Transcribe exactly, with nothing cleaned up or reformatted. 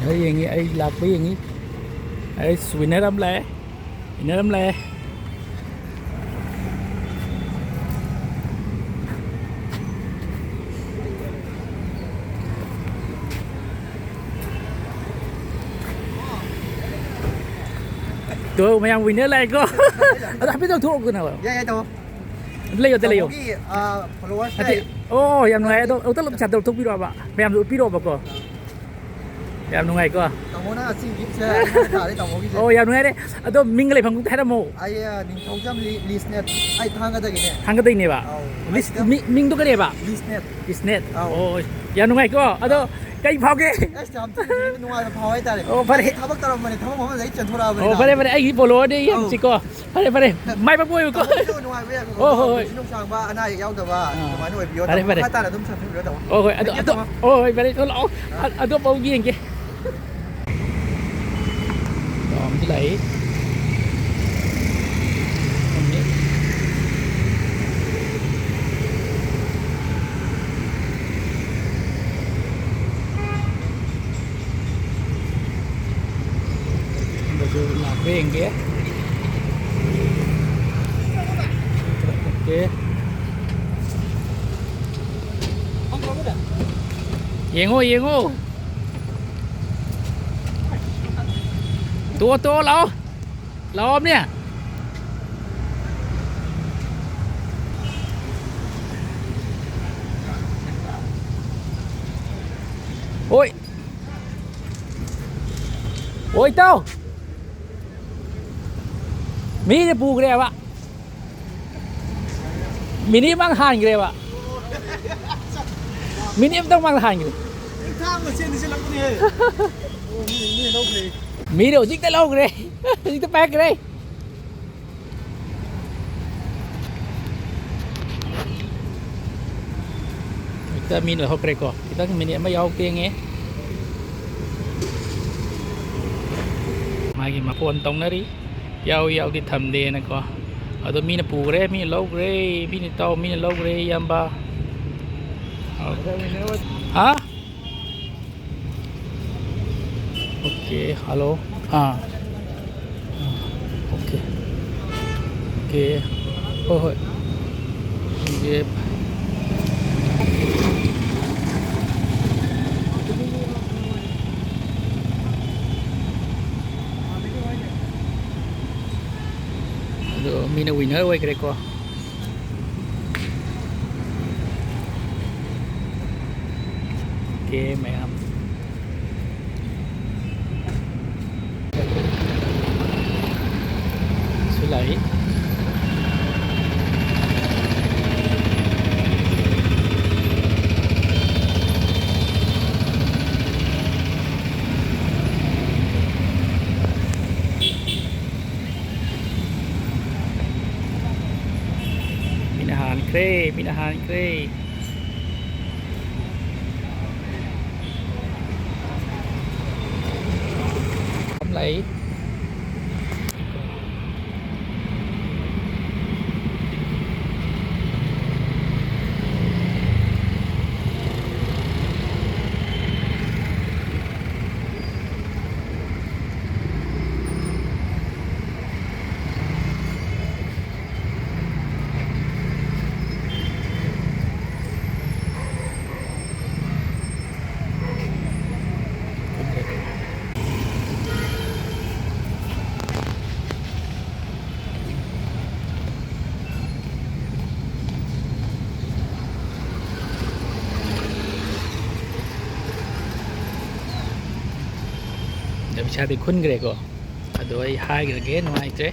ꯑꯩ ꯌꯦꯡꯉꯤ, ꯑꯩ ꯂꯥꯛꯄ ꯌꯦꯡꯉꯤ꯫ ꯑꯩ ꯋꯤꯟꯅꯔ ꯑꯃ ꯂꯥꯛꯑꯦ, ꯋꯤꯟꯅꯔ ꯑꯃ ꯂꯥꯛꯑꯦ꯫ ꯇꯣ, ꯃꯌꯥꯝ ꯋꯤꯟꯅꯔ ꯂꯥꯛꯑꯦꯀꯣ꯫ ꯑꯗꯣ ꯍꯥꯏꯐꯦꯠ ꯂꯧꯊꯣꯛꯑꯣ ꯀꯩꯅꯣ꯫ ꯌꯥꯏ, ꯌꯥꯏ, ꯇꯥꯃꯣ꯫ ꯑꯗꯨ ꯂꯩꯌꯣ, ꯑꯗꯨ ꯂꯩꯌꯣ꯫ ꯇꯥꯃꯣꯒꯤ, ꯑ, followers ꯅꯠꯇꯦ꯫ ꯂꯩ꯫ ꯑꯣ, ꯌꯥꯝ ꯅꯨꯡꯉꯥꯏ꯫ ꯑꯗꯣ ꯑꯃꯨꯛꯇ ꯄꯩꯁꯥꯗꯣ ꯂꯧꯊꯣꯛꯄꯤꯔꯣꯕ꯫ ꯃꯌꯥꯝꯁꯨ ꯎꯠꯄꯤꯔꯣꯕꯀꯣ꯫ ꯌꯥꯝ ꯅꯨꯡꯉꯥꯏꯀꯣ꯫ ꯇꯥꯃꯣꯅ ꯉꯁꯤ gift ꯁꯦ ꯑꯩꯉꯣꯟꯗ ꯇꯥꯔꯦ, ꯇꯥꯃꯣꯒꯤꯁꯦ꯫ ꯑꯣ, ꯌꯥꯝ ꯅꯨꯡꯉꯥꯏꯔꯦ꯫ ꯑꯗꯣ ꯃꯤꯡꯒ ꯂꯩꯐꯝ ꯑꯝꯇ ꯍꯥꯏꯔꯝꯃꯣ꯫ ꯑꯩ, ꯑ, ꯅꯤꯡꯊꯧꯖꯝ ꯂꯤ-, ꯂꯤꯁꯅꯦꯠ꯫ ꯑꯩ ꯊꯥꯡꯒꯗꯒꯤꯅꯦ꯫ ꯊꯥꯡꯒꯗꯩꯅꯦꯕ? ꯑꯧ, ꯂꯤꯁ-, ꯑꯩ ꯁꯤꯗ ꯃꯤ-, ꯃꯤꯡꯗꯣ ꯀꯔꯤꯕ? ꯂꯤꯁꯅꯦꯠ꯫ ꯂꯤꯁꯅꯦꯠ꯫ ꯑꯧ꯫ ꯑꯣ, ꯌꯥꯝ ꯅꯨꯡꯉꯥꯏꯀꯣ꯫ ꯑꯗꯣ ꯀꯩ ꯐꯥꯎꯒꯦ? ꯑꯁ, ꯌꯥꯝ ꯊꯤꯅ ꯅꯨꯡꯉꯥꯏꯕ ꯐꯥꯎ ꯍꯥꯏꯇꯥꯔꯦ꯫ ꯑꯣ, ꯐꯔꯦ꯫ ꯑꯩ ꯊꯕꯛ ꯇꯧꯔꯝꯕꯅꯦ, ꯊꯕꯛ ꯃꯐꯝꯗ ꯑꯩ ꯆꯦꯟꯊꯣꯔꯛꯑꯕꯅꯦ꯫ ꯑꯣ, ꯐꯔꯦ, ꯐꯔꯦ꯫ ꯑꯩꯒꯤ follower ꯗꯤ ꯑꯧ꯫ ꯌꯦꯡꯁꯤꯀꯣ꯫ ꯐꯔꯦ, ꯐꯔꯦ꯫ ꯃꯥꯏ ꯄꯥꯛꯄ ꯑꯣꯏꯌꯨꯀꯣ꯫ ꯇꯥꯃꯣꯁꯨ ꯅꯨꯡꯉꯥꯏꯕ ꯌꯥꯏ꯫ ꯍꯣꯏ, ꯍꯣꯏ, ꯍꯣꯏ꯫ ꯄꯨꯟꯁꯤ ꯅꯨꯡꯁꯥꯡꯕ, ꯑꯅꯥ ꯑꯌꯦꯛ ꯌꯥꯎꯗꯕ ꯑꯥ꯫ ꯑꯗꯨꯃꯥꯏꯅ ꯑꯣꯏꯕꯤꯌꯣ꯫ ꯐꯔꯦ, ꯇꯥꯃꯣ ꯐꯔꯦ꯫ ꯃꯈꯥ ꯇꯥꯅ ꯑꯗꯨꯝ ꯁꯥꯟꯅꯕꯤꯔꯣ, ꯇꯥꯃꯣ꯫ ꯍꯣꯏ, ꯍꯣꯏ꯫ ꯑꯗꯣ, ꯊꯦꯡꯀ꯭ꯌꯨ, ꯑꯗꯣ, ꯇꯥꯃꯣ꯫ ꯍꯣꯏ, ꯍꯣꯏ, ꯐꯔꯦ꯫ ꯊꯣꯛꯂꯛꯑꯣ꯫ ꯑꯥ꯫ ꯑ-, ꯑꯇꯣꯞꯄ ꯑꯃꯨꯛ ꯌꯦꯡꯒꯦ꯫ ꯑꯣ, ꯑꯃꯗꯤ ꯂꯥꯛꯏ꯫ ꯑꯃꯅꯤ꯫ ꯑꯗꯨꯁꯨ ꯂꯥꯛꯄ꯭ꯔꯥ ꯌꯦꯡꯒꯦ꯫ ꯑꯣꯀꯦ꯫ ꯌꯦꯡꯉꯣ, ꯌꯦꯡꯉꯣ꯫ ꯇꯣ, ꯇꯣ, ꯂꯥꯛꯑꯣ꯫ ꯂꯥꯛꯑꯣ, ꯑꯃꯅꯤ꯫ ꯍꯣꯏ꯫ ꯍꯣꯏ, ꯏꯇꯥꯎ꯫ ꯃꯤꯅ ꯄꯨꯈ꯭ꯔꯦꯕ꯫ ꯃꯤꯅꯤꯠ ꯑꯃ ꯍꯥꯟꯈ꯭ꯔꯦꯕ꯫ ꯃꯤꯅꯤꯠ ꯑꯃꯇꯪ ꯃꯥꯡꯗ ꯍꯥꯟꯈ꯭ꯔꯦ꯫ ꯊꯥꯡꯅ ꯆꯦꯟꯗꯤ ꯆꯦꯜꯂꯛꯄꯅꯦꯍꯦ꯫ ꯑꯣ, ꯃꯤ, ꯃꯤ ꯂꯧꯈ꯭ꯔꯦ꯫ ꯃꯤꯅ ꯍꯧꯖꯤꯛꯇ ꯂꯧꯈ꯭ꯔꯦ꯫ ꯍꯧꯖꯤꯛꯇ ꯄꯥꯏꯈ꯭ꯔꯦ꯫ ꯍꯦꯛꯇ ꯃꯤ ꯂꯣꯏꯍꯧꯈ꯭ꯔꯦꯀꯣ꯫ ꯈꯤꯇꯪ ꯃꯤꯅꯤꯠ ꯑꯃ ꯌꯥꯎ ꯊꯦꯡꯉꯦ꯫ ꯃꯥꯒꯤ ꯃꯐꯣꯟ ꯇꯧꯅꯔꯤ꯫ ꯌꯥꯎ ꯌꯥꯎꯗꯤ ꯊꯝꯗꯦꯅꯀꯣ꯫ ꯑꯗꯣ ꯃꯤꯅ ꯄꯨꯈ꯭ꯔꯦ, ꯃꯤꯅ ꯂꯧꯈ꯭ꯔꯦ, ꯃꯤꯅ ꯏꯇꯥꯎ, ꯃꯤꯅ ꯂꯧꯈ꯭ꯔꯦ, ꯏꯌꯥꯝꯕ꯫ ꯍꯥ? Okay, hello. ꯑꯥ꯫ ꯑꯣꯀꯦ꯫ ꯑꯣꯀꯦ꯫ ꯍꯣꯏ, ꯍꯣꯏ꯫ ꯌꯦ-, ꯑꯗꯣ ꯃꯤꯅ winner ꯑꯣꯏꯈ꯭ꯔꯦꯀꯣ꯫ ꯑꯣꯀꯦ, ꯃꯌꯥꯝ꯫ ꯁꯨ ꯂꯥꯛꯏ꯫ ꯃꯤꯅ ꯍꯥꯟꯈ꯭ꯔꯦ, ꯃꯤꯅ ꯍꯥꯟꯈ꯭ꯔꯦ꯫ ꯑꯃ ꯂꯥꯛꯏ꯫ ꯑꯗ ꯄꯩꯁꯥꯗꯤ ꯈꯨꯟꯈ꯭ꯔꯦꯀꯣ꯫ ꯑꯗꯣ ꯑꯩ ꯍꯥꯏꯈ꯭ꯔꯒꯦ, ꯅꯨꯡꯉꯥꯏꯇ꯭ꯔꯦ꯫